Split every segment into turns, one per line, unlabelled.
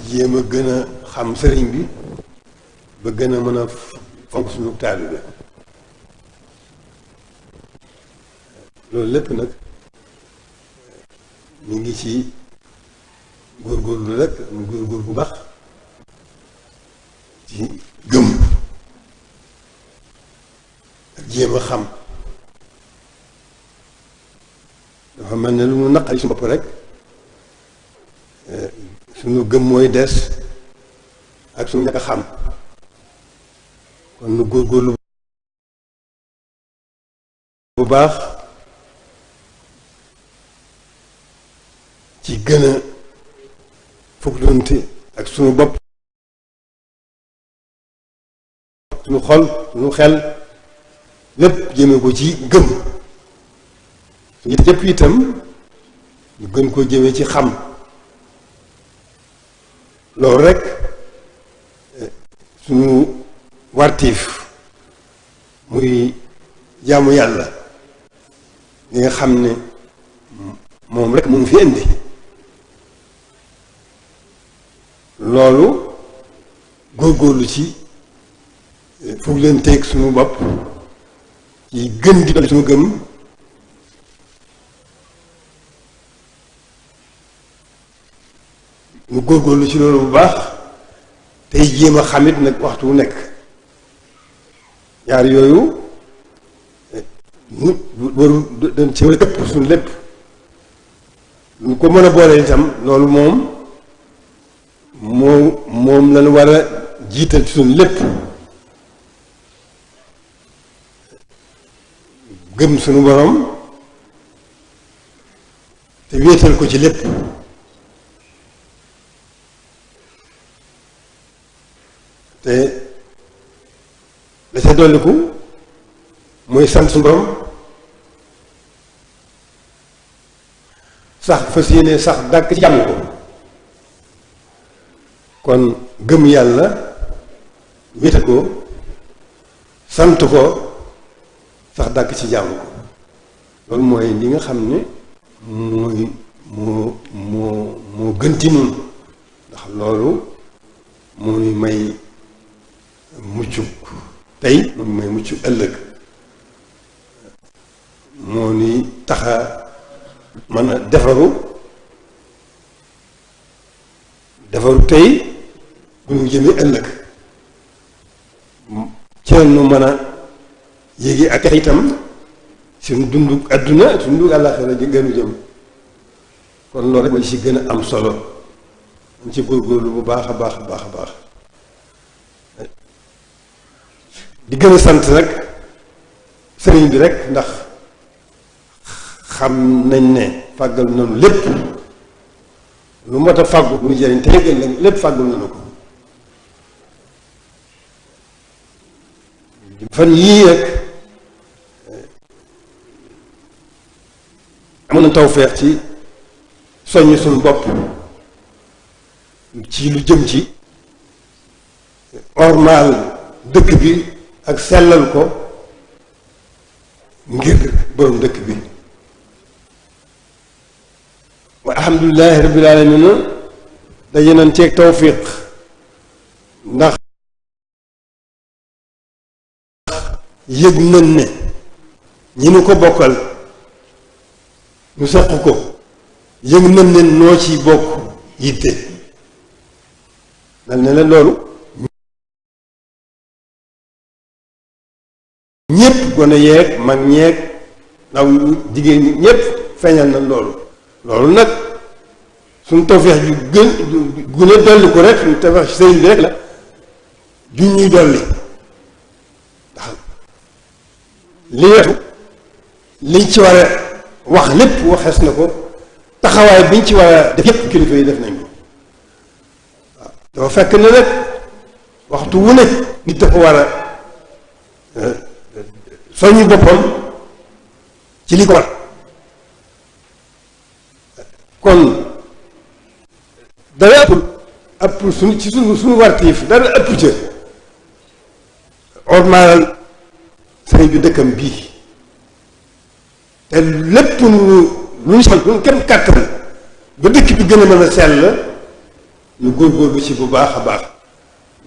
jéem a gën a xam sëriñ bi ba gën a mën a fonk suñu taalibe loolu lépp nag ñu ngi ci góorgóorlu rek mu góorgóor bu baax ci gëm ak jéem a xam dafa mel ne lu mu naqari suñu bopp rek suñu gëm mooy des ak suñu ñàkk a xam kon nu góorgóorlu bu baax ci gën a fukklante ak suñu bopp suñu xol suñu xel lépp jëme ko ci gëm suñu jëpp itam ñu gën koo jëme ci xam loolu rek suñu wartiif muy jaamu yàlla li nga xam ne moom rek mu ngi fi indi loolu góorgóorlu ci foog leen teeg suñu bopp ci gën di dolli suñu gëm ñu góorgóorlu ci loolu bu baax tey jéem a xamit nag waxtu wu nekk ñaar yooyu ñu waru dañ ci war a ëpp suñu lépp ñu ko mën a boole itam loolu moom lañu war a jiital ci suñu lépp gëm suñu borom te wéetal ko ci lépp te la ca dolliku mooy sant suñu borom sax fas yéene sax dàkk ci jàmm ko kon gëm yàlla wéetal ko sant ko sax dàkk ci jàmm ko loolu mooy li nga xam ne moo gën ci nun ndax loolu moo ñu may muccuk tey moo ñu may muccuk ëllëg moo ni taxa mën a defaru tey bu ñu jëmee ëllëg ci nu mën a yéegi ak itam suñu dundu àdduna suñu dundu àllaaxira ji gënu jëm kon loolu rek ma ci gën a am solo ñu ci góorgóorlu bu baax a baax a baax a baax di gën a sant rek sëriñ bi rek ndax xam nañ ne fàggal nañu lépp lu mot a fàggu bu ñu jëriñ te yëgal lañ lépp fàggul nañu ko fan yii rek amoon na tawfeex ci soññ suñu bopp ci lu jëm ci ormaal dëkk bi ak sellal ko ngir borom dëkk bi wa alhamdulilahi rabbil alamin daje nañ ceeg tawfiq ndax yëg nañ ne ñi nu ko bokkal ñu seq ko yëg nañ ne noo ci bokk yitte mel ne la loolu ñépp gone yeeg mag ñeeg ndaw jigéen ñi ñépp feeñal na loolu nag suñu tawfeex ju gën a dolli ko rek suñu tawfeex ci sëriñ bi rek la ju ñuy dolli ndax li wetu liñ ci war a wax lépp waxees na ko taxawaay biñ ci war a def yépp kilifa yi def nañ ko waaw dafa fekk ne nag waxtu wu ne nit dafa war a soññu boppam ci li ko war kon dara ëpp suñu wartiif dara ëpp ca ormaalal sëriñ bi dëkkam bii te lépp lu ñu sax lu kenn kàttan ba dëkk bi gën a mën a sell ñu góorgóorlu ci bu baax a baax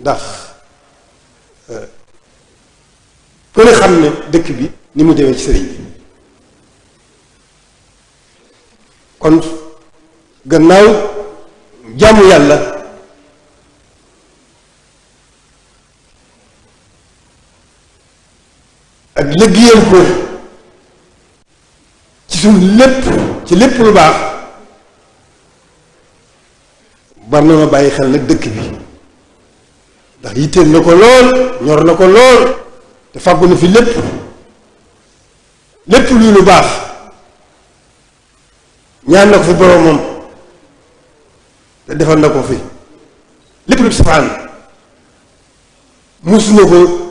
ndax ku ne xam ne dëkk bi ni mu demee ci sëriñ bi kon gannaaw jaamu yàlla ak liggéeyal ko ci suñu lépp ci lépp lu baax war na ma bàyyi xel nag dëkk bi ndax yitteel na ko lool ñor na ko lool te fàggu na fi lépp luy lu baax ñaan na ko fi boromam te defal na ko fi lépp lu safaan mus na ko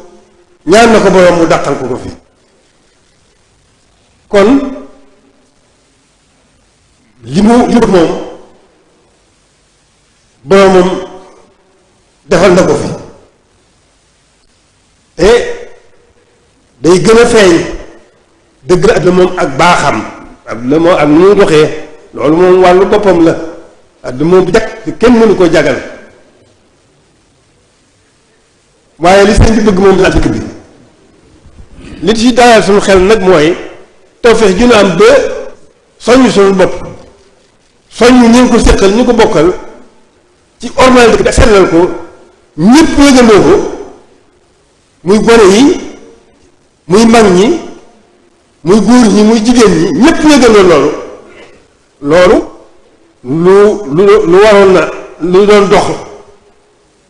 ñaan na ko borom mu dàqal ko fi kon li mu moom boromam defal na ko fi te day gën a feeñ dëgg la àdduna moom ak baaxam àdduna moom ak nu doxee loolu moom wàllu boppam la àdduna moom bu jag te kenn mënu koo jagal waaye li sëñ bi bëgg moom la dëkk bi li ci dalal suñu xel nag mooy tawfeex ju ñu am ba soññ suñu bopp soññ ñu ngi ko séqal ñu ko bokkal ci ormal dëkk bi ak sellal ko ñëpp yëgandoo ko muy gone yi muy mag ñi muy góor ñi muy jigéen ñi ñëpp yëgandoo loolu lu waroon na lu doon dox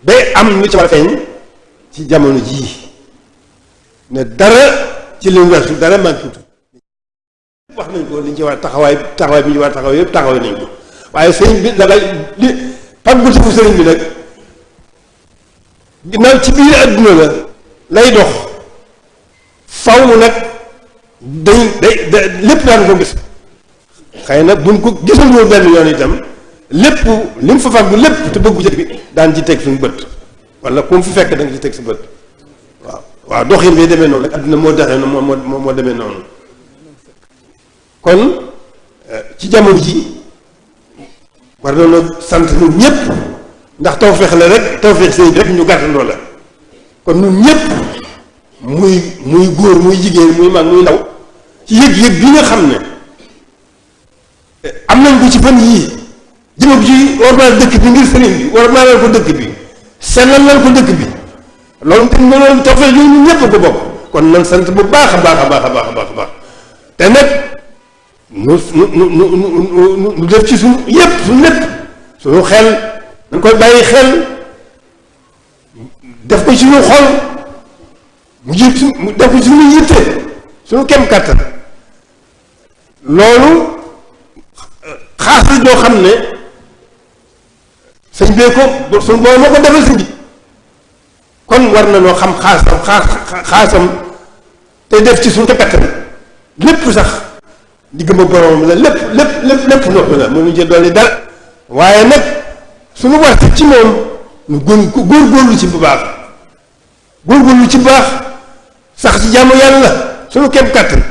day am lu ci war a feeñ ci jamono jii ne dara ci li mu weesu dara manqué wax nañ ko li ñu ci war taxawaay bi ñu war a taxaw yëpp taxaw nañ ko waaye sëriñ bi dangay li pàggutiku sëriñ bi nag ginnaaw ci biir adduna la lay dox faw nag day lépp daan ko gis xëy na buñ ko gisul woon benn yoon itam lépp li mu fa fàggu lépp te bëggu jët bi daan ci teg suñu bët wala ku mu fi fekk da nga ci teg sa bët waaw doxin bi demee noonu rek adduna moo doxee noonu moo demee noonu kon ci jamono ji war nañoo sant ñun ñëpp ndax tawfeex la rek tawfeex sëñ bi rek ñu gàttandoo la kon ñun ñëpp muy góor muy jigéen muy mag muy ndaw ci yëg-yëg bi nga xam ne am nañ ko ci fan yii jëmab ci ormal dëkk bi ngir sëriñ bi ormalal ko dëkk bi sellalal ko dëkk bi loolu te loolu tawfeex yooyu ñun ñëpp ko bokk kon nan sant bu baax a baax a baax a baax a baax a baax te nag nu def ci suñu yëpp suñu lépp suñu xel dañ koy bàyyi xel def ko ci suñu xol mu jiit mu def ko ci suñu yitte suñu kem kàttan loolu xaas la joo xam ne sëñ bee ko suñu boobu moo ko defal sëñ bi kon war na noo xam xaasam te def ci suñu kem kàttan lépp sax diggam ak boromam la lépp noppi la mënuñu jël dolli dara waaye nag suñu war ci moom ñu góorgóorlu ci bu baax góorgóorlu ci bu baax sax ci jaamu yàlla suñu kem kàttan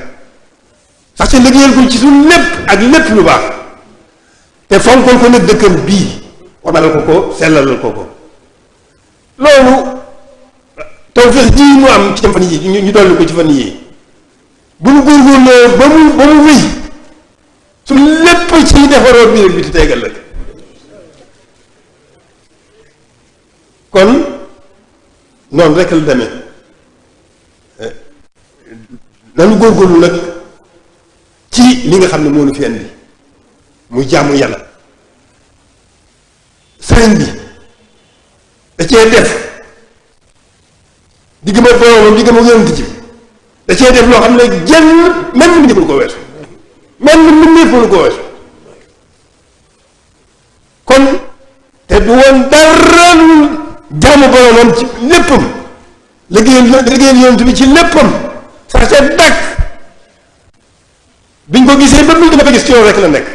sax ci liggéeyal ko ci suñu lépp ak lépp lu baax te fonkoon ko nag dëkkam bii warmalal ko sellalal ko loolu tawfeex ji mu am ci fan yi ñu dolli ko ci fan yii bu ñu góorgóorloo ba mu wéy su lépp ci defaroo biir bi te tegal la kon noonu rek la demee nanu góorgóorlu nag ci li nga xam ne moo nu fi indi muy jaamu yàlla sëriñ bi da cee def digg ma boromam digg ma yonent ci da cee def loo xam ne jenn même mu deful ko weesu même mu deful ko weesu kon te du woon dara lu jaamu boromam ci léppam liggéeyal yonent bi ci léppam sax ca dàkk biñ ko gisee ba mu dama ko gis ci yow rek la nekk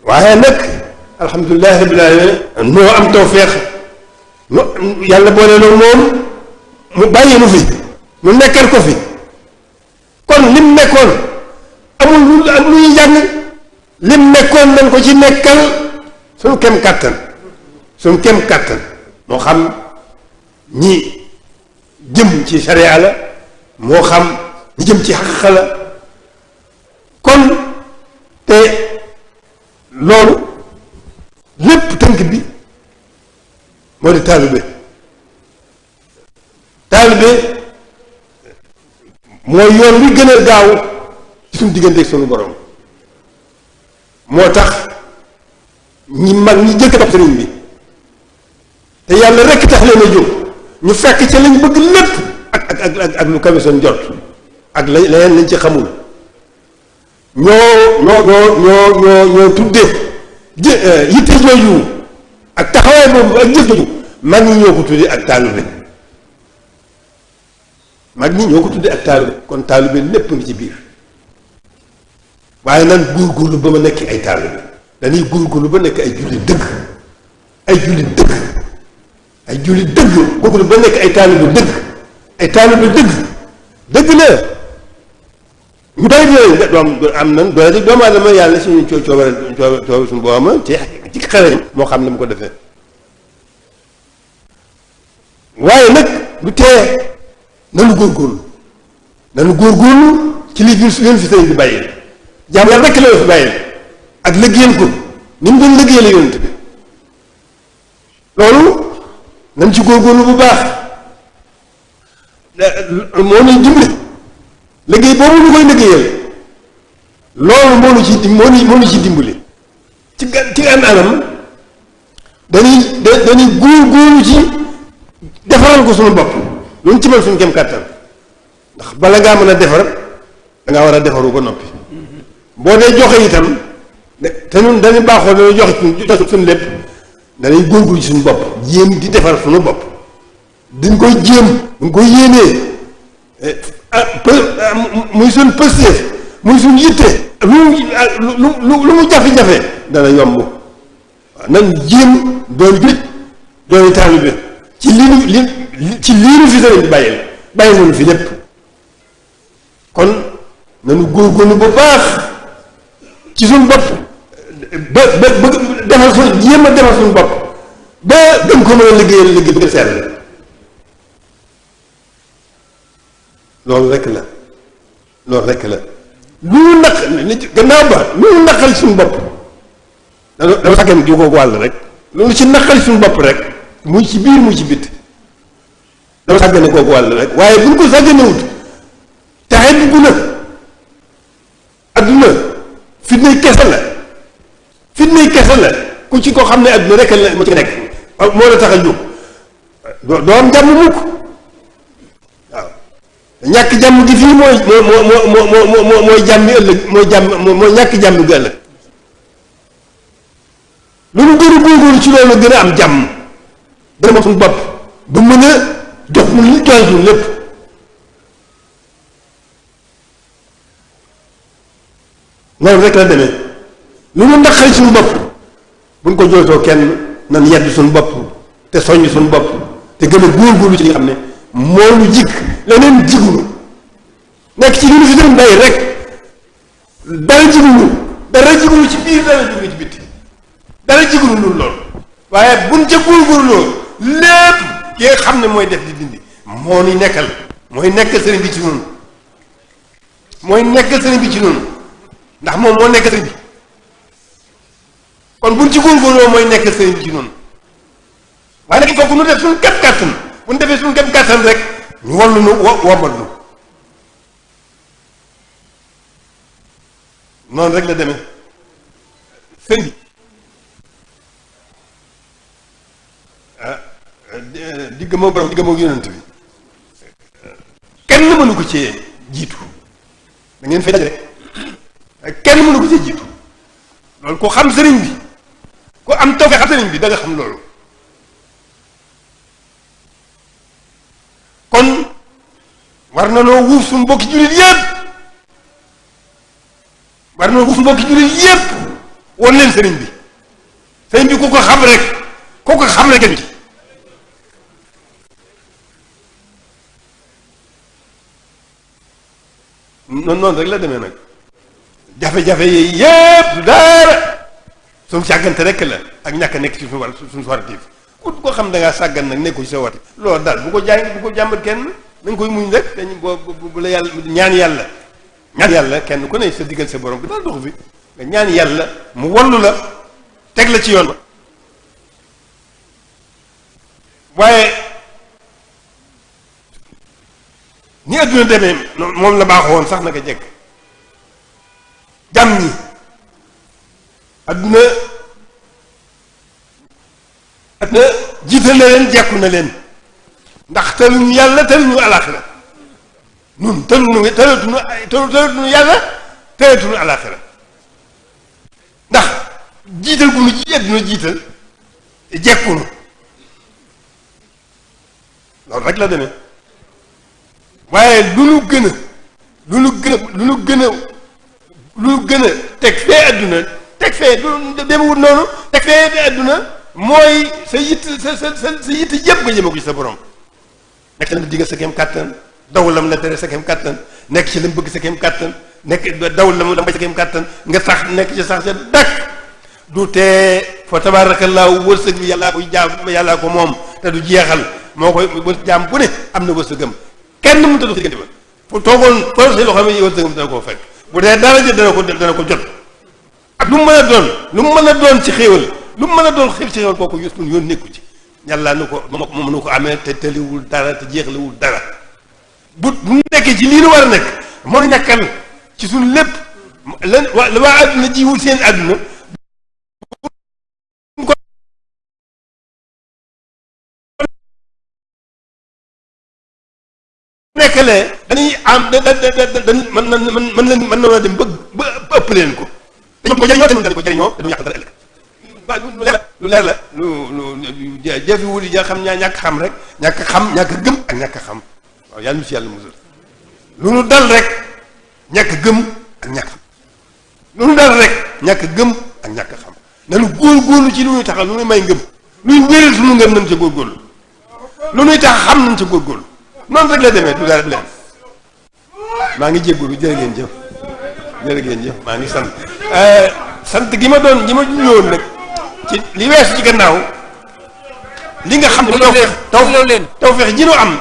waaye nag alhamdulilah rabbil alamin noo am tawfeex yàlla boole na moom mu bàyyi nu fi mu nekkal ko fi kon lim nekkoon amul lu ñuy jàng lim nekkoon nañ ko ci nekkal suñu kem kàttan moo xam ñi jëm ci sharia la moo xam ñi jëm ci xaqiqa la kon te loolu lépp tënk bi moo di taalibe mooy yoon wi gën a gaaw ci suñu diggante ak suñu borom moo tax ñi mag ñi jëkk topp sëriñ bi te yàlla rekk tax leen a jóg ñu fekk ci lañ bëgg lépp ak lu kawe seen jot ak leneen lañ ci xamul ñoo tuddee yitte jooju ak taxawaay boobu ak jëf jooju mag ñi ñoo ko tuddee ak taalibe kon taalibe lépp ngi ci biir waaye nan góorgóorlu ba ma nekk ay taalibe dañuy góorgóorlu ba nekk ay jullit dëgg góorgóorlu ba nekk ay taalibe dëgg la ñu doy doom am nan doole doomu aadama yàlla suñu coobare suñu boobama ci xarañ moo xam ne mu ko defee waaye nag lu tee nanu góorgóorlu ci li leen fi sëriñ bi bàyyi jaam yàlla rekk la fi bàyyi ak liggéeyal ko ni mu doon liggéeyal yonent bi loolu nañ ci góorgóorlu bu baax moo ñuy dimbali liggéey boobu ñu koy liggéeyal loolu moo ñu ci dimbali ci anam dañuy góorgóorlu ci defaral ko suñu bopp lu ñu ci mën suñu kem kàttan ndax bala ngaa mën a defar dangaa war a defaru ba noppi boo dee joxe itam te ñun dañu baaxoo dañu joxe suñu lépp dañuy góorgóorlu ci suñu bopp jéem di defar suñu bopp dañ koy yéenee muy suñ pëstéef muy suñ yitte lu mu jafe-jafe dana yomb waaw nan jéem doon julit doon taalibe ci lii nu fi sëriñ bi bàyyi nañu fi lépp kon nanu góorgóorlu bu baax ci suñ bopp ba defar suñ jéem a defar suñ bopp ba gën ko mën a liggéeyal liggéey bi sell loolu rekk la lu ñu gannaaw ba lu ñu naqal suñu bopp dama sàggane di ko wàll rek loolu ci naqal suñu bopp rek muy ci biir muy ci bitt dama sàggane kooku wàll rek waaye bu ñu ko sàgganewut taxe dugg na adduna fitnay kese la ku ci ko xam ne adduna rek la mu ci nekk moo la tax a jóg doo am jàmm mukk ñàkk jàmm gi fii mooy jàmmi ëllëg mooy ñàkk jàmm gi ëllëg lu ñu gën a góorgóorlu ci loolu gën a am jàmm gën a moom suñu bopp ba mën a jox mu li joxe suñu lépp noonu rek la demee lu ñu naqari suñu bopp buñ ko jooytoo kenn nan yedd suñu bopp te soññ suñu bopp te gën a góorgóorlu ci li nga xam ne moo ñu jikk leneen jigunu nekk ci li ñu fi doon bàyyi rek dara jigunu ci biir dara jigunu ci bitti dara jigunu loolu waaye buñ ca góorgóorloo lépp ki nga xam ne mooy def di dindi moo ni nekkal mooy nekkal sëriñ bi ci noonu ndax moom moo nekk sëriñ bi kon buñ ci góorgóorloo mooy nekkal sëriñ bi ci noonu waaye nag kooku nu def suñu kem kàttan bu ñu defee suñu kem kàttan rek ñu wallu nu womat nu noonu rek la demee sëñ bi digg moo borom digg moo yonent bi kenn mënu ko ci jiitu da ngeen fay daje rek kenn mënu ko ci jiitu loolu ku xam sëriñ bi ku am tawfeex xam sëriñ bi da nga xam loolu kon war na noo wuuf suñu mbokki jullit yépp won leen sëriñ bi ku ko xam rek kenn ci noonu rek la demee nag jafe-jafe yi yépp du daara suñu sàggante rek la ak ñàkk a nekk ci suñu waratiif ku ko xam da ngaa sàggan nag nekku ci sa wati loolu daal bu ko jàmbat kenn nañ koy muñ rek dañ bu la yàlla ñaan yàlla kenn ku ne sa diggal sa borom bi daal doxu fi nga ñaan yàlla mu wallu la teg la ci yoon ba waaye ni adduna demee moom la baaxoon sax naka jekk jàmm ñi adduna jiital na leen jekku na leen ndax tëluñu yàlla tëluñu alaxira nun tëluñu yàlla tëluñu alaxira ndax jiital gu nu adduna jiital jekkunu loolu rek la demee waaye lu nu gën a teg fee adduna teg fee demewut noonu teg fee adduna mooy sa yitt yëpp nga jëme ko ci sa borom nekk ci la digal sa kem kàttan daw lam la tere sa kem kàttan nekk ci la mu bëgg sa kem kàttan nekk daw la mu bay sa kem kàttan nga sax nekk ci sax sa dakk du tee fa tabaarakallaahu wërsëg bi yàllaa ko moom te du jeexal moo koy jaam bu ne am na wërsëgam kenn mënut a dox diggante ba fu toogoon projet loo xam ne wërsëgam dana koo fekk bu dee dara jot dana ko jot ak lu mu mën a doon ci xéewal lu mu mën a doon xew ci xéewal kooku suñu yoon nekku ci yàlla nu ko moom nu ko amee te tëliwul dara te jeexlewul dara bu nekkee ci lii nu war a nekk moo ñàkkal ci suñu lépp lan waa àdduna jiwul seen àdduna nekkalee dañuy am mën na dem ba ëpp leen ko dañu ko jëriñoo dañu ko jëriñoo dañu yàq dara ëllëg waaw lu leer la lu jëfiwul yi xam ñàkk xam rek ñàkk gëm ak ñàkk xam waaw yàlla nu si yàlla musal lu nu dal rek ñàkk gëm ak ñàkk xam lu nu dal rek ñàkk gëm ak ñàkk xam nanu góorgóorlu ci lu ñuy taxal lu ñuy may ngëm luy wéral suñu ngëm nañ ca góorgóorlu lu ñuy tax xam nañ ca góorgóorlu noonu rek la demee du dara leen maa ngi jéggalu jërë ngeen jëf maa ngi sant gi ma ñëwoon nag ci li weesu ci gannaaw li nga xam ne tawfeex ji nu am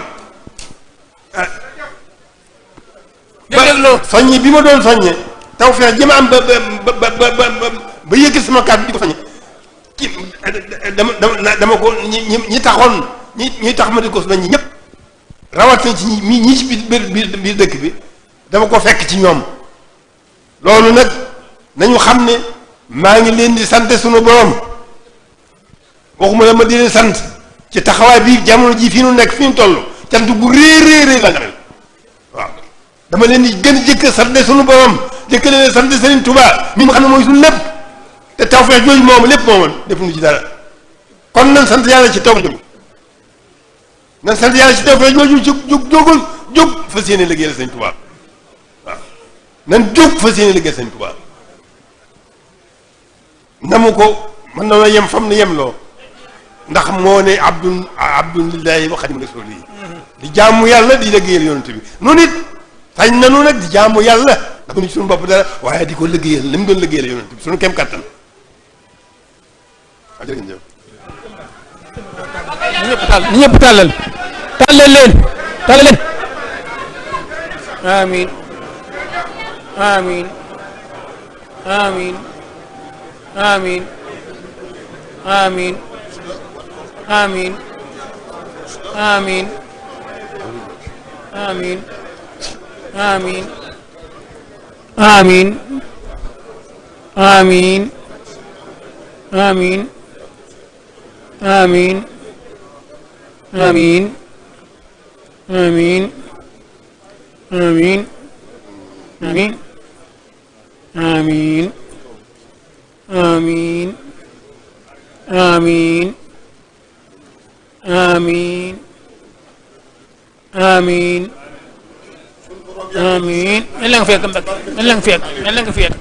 soññi bi ma doon soññe tawfeex ji ma am ba yëkkat sama kàddu di ko soññe ci dama ko ñi taxoon ñi tax ma di ko soññi ñëpp rawatina ci ñi ci biir dëkk bi dama ko fekk ci ñoom loolu nag nañu xam ne maa ngi leen di sant sunu borom waxuma la ma di leen sant ci taxawaay bi jamono ji fi nu nekk fi nu toll cant gu réeréer la nga mel waaw dama leen di gën a jëkk sant sunu borom jëkk leen sant Serigne Touba mi nga xam ne mooy suñu lépp te tawfeex jooju moom lépp moomal defuñu ci dara kon nan sant yàlla ci tawfeex jooju nan sant yàlla ci tawfeex jooju jóg fas yéene liggéeyal Serigne Touba waaw nan jóg fas yéene liggéeyal Serigne Touba na mu ko mën na yem fam na yem loo ndax moo ne abdun lillahi wa xadim rasuli di jaamu yàlla di liggéeyal yonent bi noonu it sañ nanu nag di jaamu yàlla ndax ñu suñu bopp dara waaye di ko liggéeyal li mu doon liggéeyal yonent bi suñu kem kattan waaw jërëjëf
ni ñëpp tàllal leen amin amin amin amin amin amin amin amin amin amin amin amin amin amin amin amin amin amin آمين آمين آمين آمين آمين. إلا نفيك